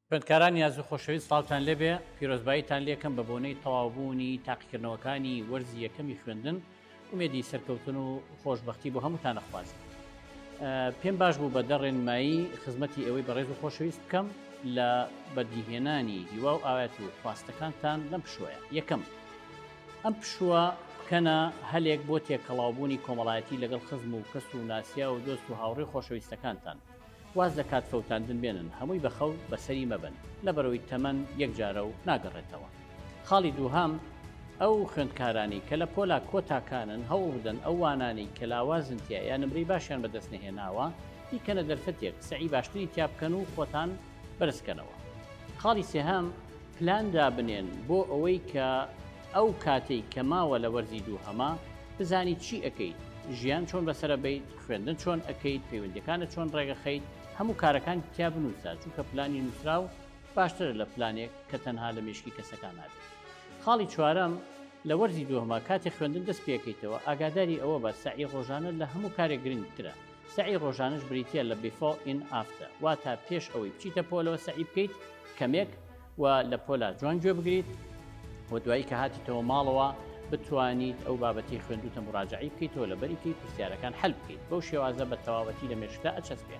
خوێندکارانی ئازیز و خۆشەویست سڵاوتان لێبێ، پیرۆزباییتان لێکەم بە بۆنەی تەواوبوونی تاقیکردنەوەکانی وەرزی یەکەمی خوێندن، ئومێدی سەرکەوتن و خۆشبەختی بۆ هەمووتان ئەخوازم. پێم باش بوو بە دە ڕێنمایی خزمەتی ئێوەی بەڕێز و خۆشەویست بکەم لە بەدیهێنانی هیوا و ئاوات و خواستەکانتان لەم پشووەیە. یەکەم، ئەم پشووە بکەنە هەلێک بۆ تێکەڵاوبوونی کۆمەڵایەتی لەگەڵ خزم و کەس و ناسیاو و دۆست و هاوڕێ خۆشەویستەکانتان. واز لە کات فەوتاندن بێنن هەمووی بە خەو بەسەری مەبەن لەبەرئەوەی تەمەن یەک جارە و ناگەڕێتەوە. خاڵی دووهەم، ئەو خوێندکارانەی کە لە پۆلا کۆتاکانن هەوڵ بدەن ئەو وانانەی کە لاوازن تیا یا نمرەی باشیان بەدەست نەهێناوە بیکەنە دەرفەتێک سەعی باشتری تیا بکەن و خۆتان بەرز کەنەوە. خاڵی سێهەم، پلان دابنێن بۆ ئەوەی کە ئەو کاتەی کە ماوە لە وەرزی دووهەما بزانیت چی ئەکەیت، ژیان چۆن بەسەرەبەیت، خوێندن چۆن ئەکەیت، پەیوەندیەکانت چۆن ڕێگەخەیت، هەموو کارەکانت تیا بنووسە، چونکە پلانی نووسراو باشترە لە پلانێک کە تەنها لە مێشکی کەسەکانا بێت. خاڵی چوارەم، لە وەرزی دووهەما کاتێ خوێندن دەست پێکەیتەوە ئاگاداری ئەوە بە سەعی ڕۆژانە لە هەموو کارێک گرنگترە، سەعی ڕۆژانەش بریتیە لە Before in After واتە پێش ئەوەی بچیتە پۆلەوە سەعی بکەیت کەمێک و لە پۆلا جوان گوێ بگریت و دوایی کە هاتیتەوە ماڵەوە بتوانیت ئەو بابەتی خوێندوتە مراجعی بکەیتەوە لەبەری کەی پرسیارەکان حل بکەیت بەو شێوازە بە تەواوەتی لە مێشکدا ئەچەسپێ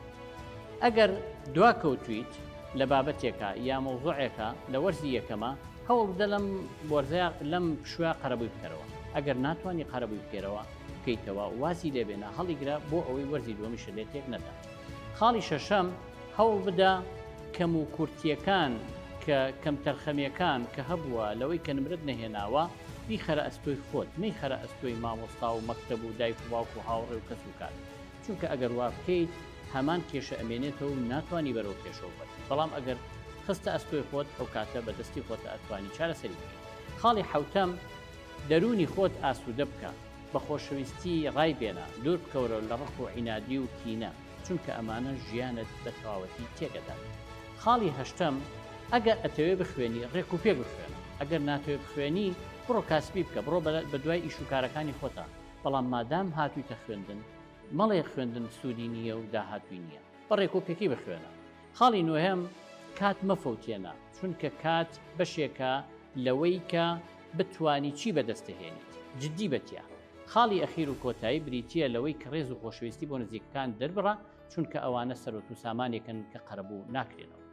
ئەگەر دوا کەوتویت لە بابەتێکە یا مەوزوعێکە لە وەرزی یەکەمە هەوڵ بدە لەم وەرزەیا لەم پشوە قەرەبووی بکەرەوە ئەگەر ناتوانی قەرەبووی بکەرەوە بکەیتەوە وازی لێبێنە هەڵیگرە بۆ ئەوەی وەرزی دووەمیشت لێ تێک نەدا خاڵی شەشەم هەوڵ بدە کەم و کورتیەکان کە کەمتەرخەمیەکان کە هەبووە لەوەی کە نمرەت نەهێناوە بیخەرە ئەستۆی خۆت مەیخەرە ئەستۆی مامۆستا و مەکتەب و دایک و باوک و هاوڕێ و کەس و کار چونکە ئەگەر وا بکەیت هەمان کێشە ئەمێنێتەوە و ناتوانی بەرەو پێشەوە بەری بەڵام ئەگەر خستە ئەستۆی خۆت ئەو کاتە بە دەستی خۆتە ئەتوانی چارەسەری بکەیت خاڵی حەوتەم دەروونی خۆت ئاسوودە بکە بە خۆشەویستی ڕای بێنە دوور بکەورە لە ڕق و عینادی و کینە چونکە ئەمانە ژیانت بە تەواوەتی تێکەدات خاڵی هەشتەم ئەگەر ئەتەوێ بخوێنی ڕێک و پێک بخوێنە ئەگەر ناتەوێ بخوێنی بڕۆ کاسبی بکە بڕۆ بە دوای ئیش و کارەکانی خۆتا بەڵام مادام هاتوویتە خوێندن مەڵێ خوێندن سوودی نییە و داهاتووی نییە بە ڕێکوپێکی بخوێنە. خاڵی نۆیەم، کات مەفەوتێنە، چونکە کات بەشێکە لەوەی کە بتوانی چی بەدەستەهێنیت، جدی بە تیا. خاڵی ئەخیر و کۆتایی بریتییە لەوەی کە ڕێز و خۆشەویستی بۆ نزیکەکانت دەربڕە، چونکە ئەوانە سەروەت و سامانێکن کە قەرەبوو ناکرێنەوە.